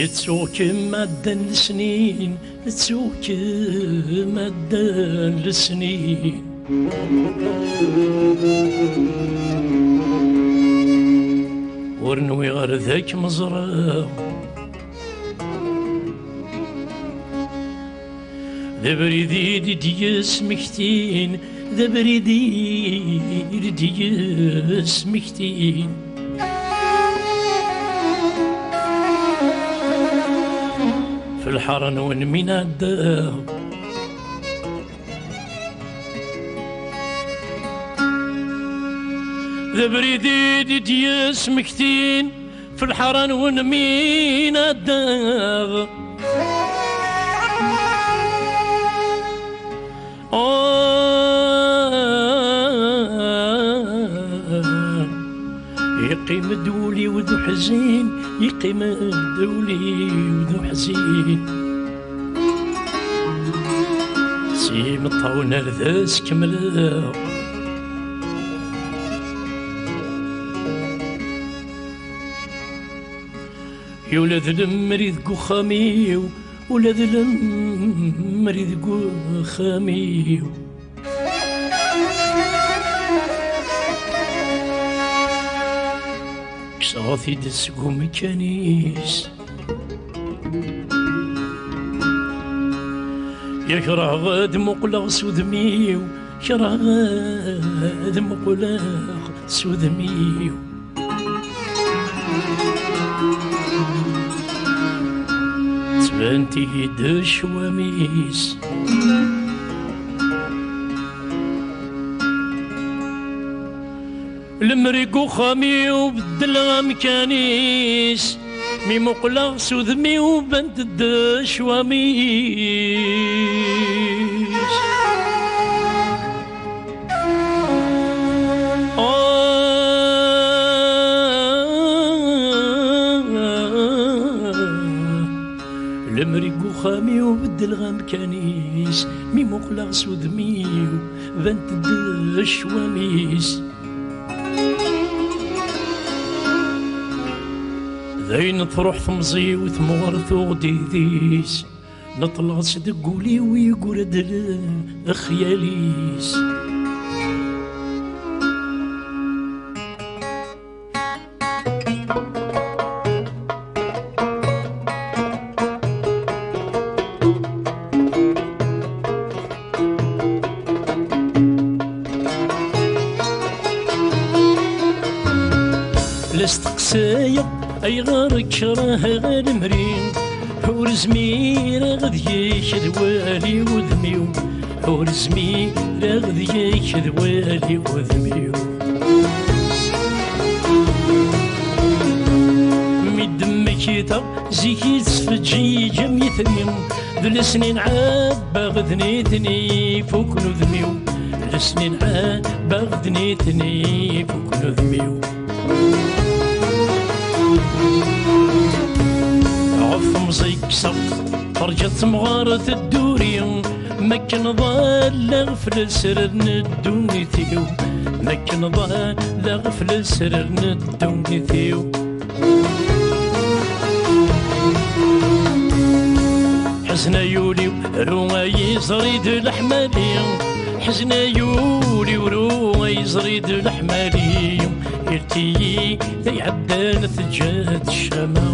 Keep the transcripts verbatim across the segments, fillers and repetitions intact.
Ttuɣ-kem ɛeddan lesnin, ttuɣ-kem ɛeddan lesnin. Ur nwiɣ ara d akem ẓriɣ. D abrid i d-yesmektin, d abrid i d-yesmektin. F lḥara-nwen mi nɛedda. D abrid i d-yesmektin, f lḥara-nwen mi nɛedda. Yeqqim-d wul-iw d uḥzin, yeqqim-d wul-iw d uḥzin. Si imeṭṭawen ar d as-kemmleɣ. Ula d lemri deg uxxam-iw, ula d lemri deg uxxam-iw. Kkseɣ-t-id seg umkan-is. Ya kerheɣ ad muqleɣ s udem-iw, kerheɣ ad muqleɣ s udem-iw. Ttbant-iyi-d ccwami-s. Lemri deg uxxam-iw beddleɣ amkan-is, mi muqleɣ s udem-iw bant-d ccwami-s. Lemri deg uxxam-iw beddleɣ amkan-is, mi muqleɣ s udem-iw bant-d ccwami-s. Dayen truḥ temẓi u temɣer tuɣ-d idis. Neṭleɣ-tt deg wul-iw yeggura-d lexyal-is. La steqsayeɣ ayɣer kreheɣ lemri, ur zmireɣ ad yekdewali udem-iw, ur zmireɣ ad yekdewali udem-iw. Mi d-mmektaɣ zik i tesfeǧǧiǧ am yitri, d lesnin ɛebbaɣ d nitni fuken udem-iw, d lesnin ɛebbaɣ d nitni fuken udem-iw. Ɣef temẓi kkseɣ, terǧa temɣart dduri, makken ḍalleɣ f lesrar n ddunit-iw, makken ḍalleɣ f lesrar n ddunit-iw. Ḥzen ay ul-iw, ru ay iẓri d leḥmali. Ḥzen ay ul-iw, ru ay iẓri d leḥmali. Irtiyi ay ɛeddan teǧǧa-d ccama.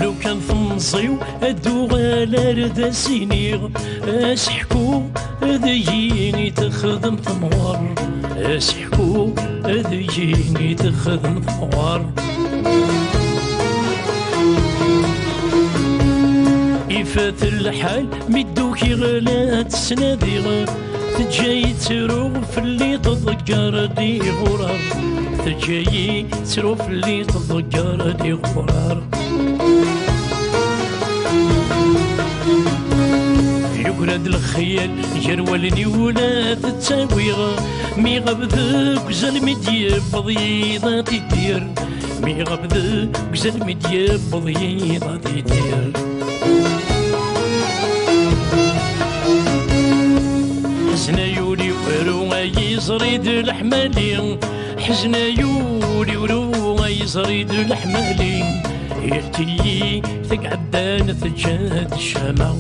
Lukan temẓi-w ad tuɣal ar d as-iniɣ, aseḥku ad iyi-texdem temɣer, aseḥku ad iyi-texdem temɣer. Ifat lḥal mi ddukiɣ la tt-ttnadiɣ, teǧǧa-yi ttruɣ fell-i tḍegger-d iɣurar, teǧǧa-yi ttruɣ fell-i tḍegger-d iɣurar. Yuker Ad lexyal gar wallen-iw la tettawiɣ, mi ɣab deg uzal mi d-yewweḍ yiḍ ad idir, mi ɣab deg uzal mi d-yewweḍ yiḍ ad idir. Ḥezna yuli weru ay iẓri d leḥmali, ḥezna yuli weru ay iẓri d leḥmali, yal tiyita iɛeddan teǧǧa-d ccama.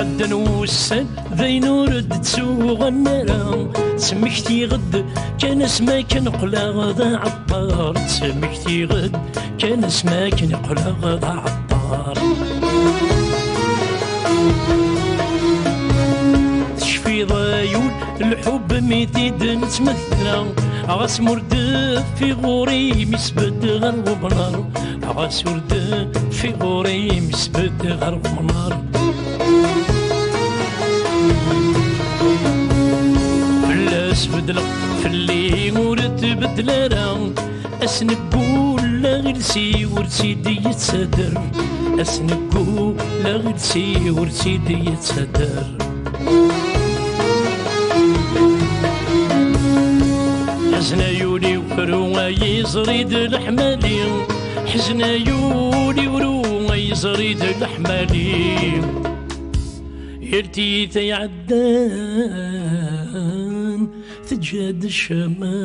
Ɛeddan wussan d ayen ur d-ttuɣan ara. Ttmektiɣ-d kan asmi akken qqleɣ d aɛeṭṭar. Ttmektiɣ-d kan asmi akken qqleɣ d aɛeṭṭar. Tecfiḍ ay ul lḥubb mi t-id-nettmetla, ɣas ma ur d-teffiɣ ɣur-i mi sbedd ɣer wemnar, ɣas ur d-teffiɣ ɣur-i mi sbedd ɣer wemnar. Fell-as bedleɣ, fell-i ur tbeddel ara. Asenggul aɣilsi ur tt-id-yettader. Asenggul aɣilsi ur tt-id-yettader. Ḥezna yuli weru ay iẓri d leḥmali. Ḥezna yuli weru ay iẓri d leḥmali. Yal tiyita iɛeddan teǧǧa-d ccama.